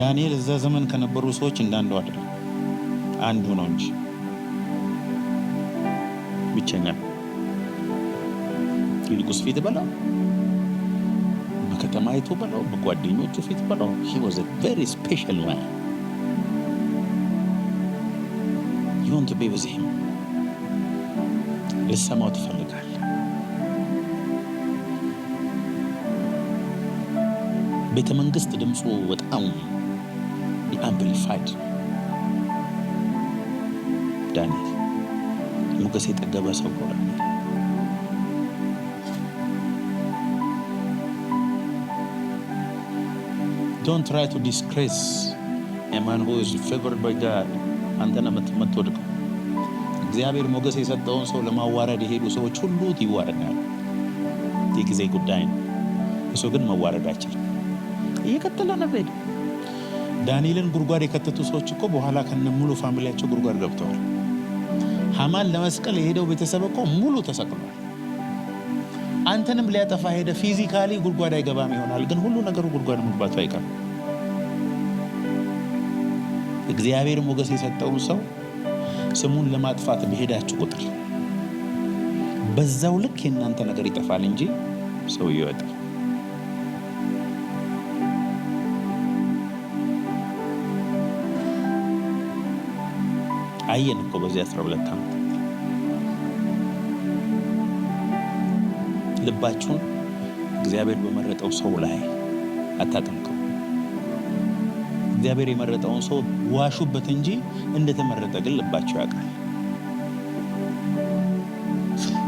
ዳንኤል እዛ ዘመን ከነበሩ ሰዎች እንዳንዱ አይደለም፣ አንዱ ነው እንጂ ብቸኛ። ንጉሥ ፊት በለው፣ በከተማይቱ በለው፣ በጓደኞቹ ፊት በለው፣ he was a very special man. You want to be with him። ልትሰማው ትፈልጋለህ። ቤተ መንግስት ድምፁ በጣም amplified። ዳንኤል ሞገስ የጠገበ ሰው ነው። ዳንኤል don't try to disgrace a man who is favored by God። አንተ ነህ የምትወድቀው። እግዚአብሔር ሞገስ የሰጠውን ሰው ለማዋረድ የሄዱ ሰዎች ሁሉ ይዋረዳሉ። የጊዜ ጉዳይ ነው። እሱ ግን መዋረድ አይችልም። እየቀጠለ ነው ሄደ። ዳንኤልን ጉድጓድ የከተቱ ሰዎች እኮ በኋላ ከነ ሙሉ family ያቸው ጉድጓድ ገብተዋል። ሐማን ለመስቀል የሄደው ቤተሰብ እኮ ሙሉ ተሰቅሏል። አንተንም ሊያጠፋ ሄደ። Physically ጉድጓድ አይገባም ይሆናል፣ ግን ሁሉ ነገሩ ጉድጓድ መግባቱ አይቀርም። እግዚአብሔር ሞገስ የሰጠውን ሰው ስሙን ለማጥፋት በሄዳችሁ ቁጥር በዛው ልክ የእናንተ ነገር ይጠፋል እንጂ ሰውየው አይጠፋም። አየን እኮ በዚህ 12 ዓመት። ልባችሁን እግዚአብሔር በመረጠው ሰው ላይ አታጠንክሩ። እግዚአብሔር የመረጠውን ሰው ዋሹበት እንጂ እንደተመረጠ ግን ልባቸው ያውቃል።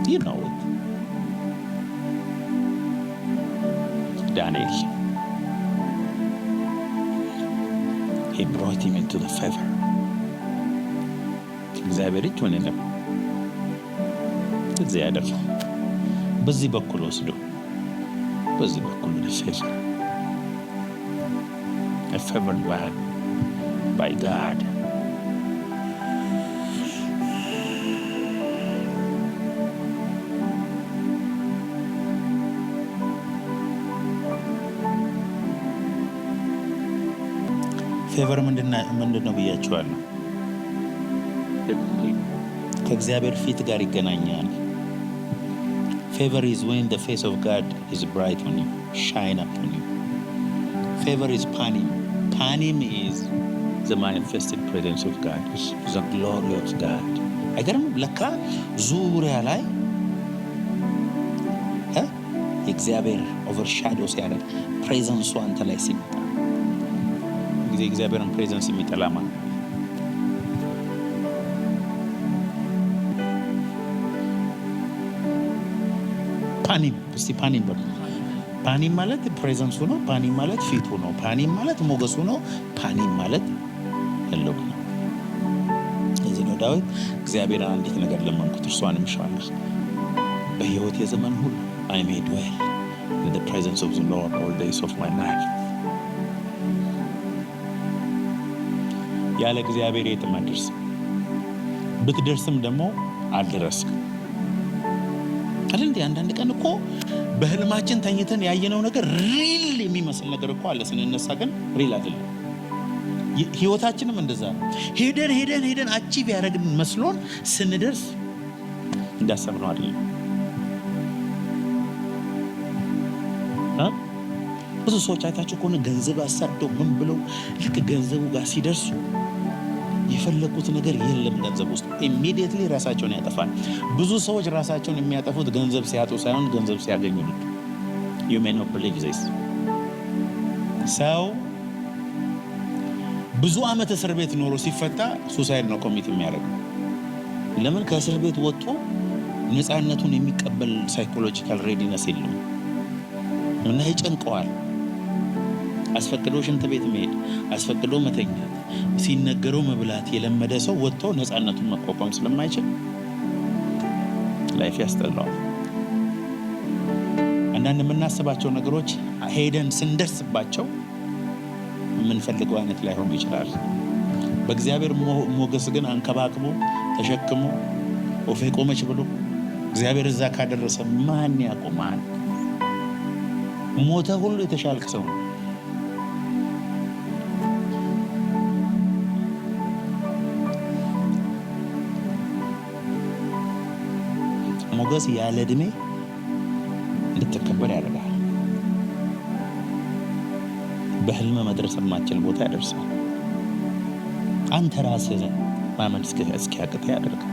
You know it. ዳንኤል he brought him into the favor። እግዚአብሔር እጅ ሆነ ነው እዚህ ያደረገው፣ በዚህ በኩል ወስዶ በዚህ በኩል ወደ favor, a favored by God። Favor ምንድን ነው ብያቸዋለሁ። ከእግዚአብሔር ፊት ጋር ይገናኛል። Favor is when the face of God is bright on you, shine upon you. Favor is ፓኒም። ፓኒም is the manifested presence of God, the glory of God። አይገርምም? ለካ ዙሪያ ላይ የእግዚአብሔር overshadow ሲያደርግ፣ presence ኡ አንተ ላይ ሲመጣ ጊዜ እግዚአብሔርን presence የሚጠላ ማለት ነው። ፓኒም፣ እስቲ ፓኒም በሉ። ፓኒም ማለት presence ኡ ነው። ፓኒም ማለት ፊቱ ነው። ፓኒም ማለት ሞገሱ ነው። ፓኒም ማለት ህልውና ነው። ለዚህ ነው ዳዊት እግዚአብሔርን አንዲት ነገር ለመንኩት፣ እርሷንም እሻለሁ፣ በሕይወቴ ዘመን ሁሉ I may dwell in the presence of the Lord all days of my life። ያለ እግዚአብሔር የትም አትደርስም። ብትደርስም ደግሞ አልደረስክም። አይደል እንዴ? አንዳንድ ቀን እኮ በህልማችን ተኝተን ያየነው ነገር real የሚመስል ነገር እኮ አለ። ስንነሳ ግን real አይደለም። ህይወታችንም እንደዛ ነው። ሄደን ሄደን ሄደን achieve ያደረግን መስሎን ስንደርስ እንዳሰብነው አይደለም። ብዙ ሰዎች አይታችሁ ከሆነ ገንዘብ አሳደው ምን ብለው ልክ ገንዘቡ ጋር ሲደርሱ የፈለጉት ነገር የለም ገንዘብ ውስጥ፣ immediately ራሳቸውን ያጠፋል። ብዙ ሰዎች ራሳቸውን የሚያጠፉት ገንዘብ ሲያጡ ሳይሆን ገንዘብ ሲያገኙ ነው። You may not believe this። ሰው ብዙ ዓመት እስር ቤት ኖሮ ሲፈታ suicide ነው commit የሚያደርገው። ለምን? ከእስር ቤት ወጥቶ ነፃነቱን የሚቀበል psychological readiness የለውም እና ይጨንቀዋል። አስፈቅዶ ሽንት ቤት መሄድ፣ አስፈቅዶ መተኛት፣ ሲነገረው መብላት የለመደ ሰው ወጥቶ ነፃነቱን መቋቋም ስለማይችል life ያስጠላዋል። አንዳንድ የምናስባቸው ነገሮች ሄደን ስንደርስባቸው የምንፈልገው አይነት ላይሆኑ ይችላል። በእግዚአብሔር ሞገስ ግን አንከባክቦ ተሸክሞ ወፌ ቆመች ብሎ እግዚአብሔር እዛ ካደረሰ ማን ያቆማል? ሞተ ሁሉ የተሻልክ ሰው ነው። ሞገስ ያለ ዕድሜ እንድትከበር ያደርጋል። በህልም መድረስ የማትችል ቦታ ያደርሳል። አንተ ራስህ ማመን እስኪያቅትህ ያደርጋል።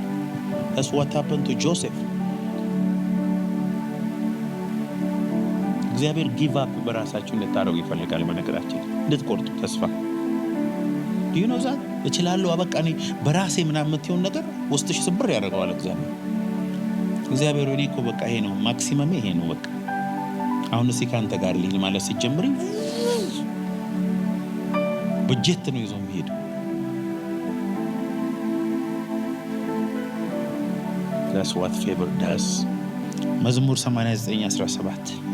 That's what happened to Joseph. እግዚአብሔር give up በራሳችሁ እንድታደርጉ ይፈልጋል። በነገራችን እንድትቆርጡ ተስፋ you know that እችላለሁ፣ አበቃ፣ እኔ በራሴ ምናምን የምትሆን ነገር ውስጥሽ ስብር ያደርገዋል እግዚአብሔር። እግዚአብሔር እኔ እኮ በቃ ይሄ ነው maximum፣ ይሄ ነው በቃ፣ አሁን እስኪ ከአንተ ጋር ልሂድ ማለት ሲጀምር በጀት ነው ይዞ የሚሄደው። That's what favor does. መዝሙር 89:17።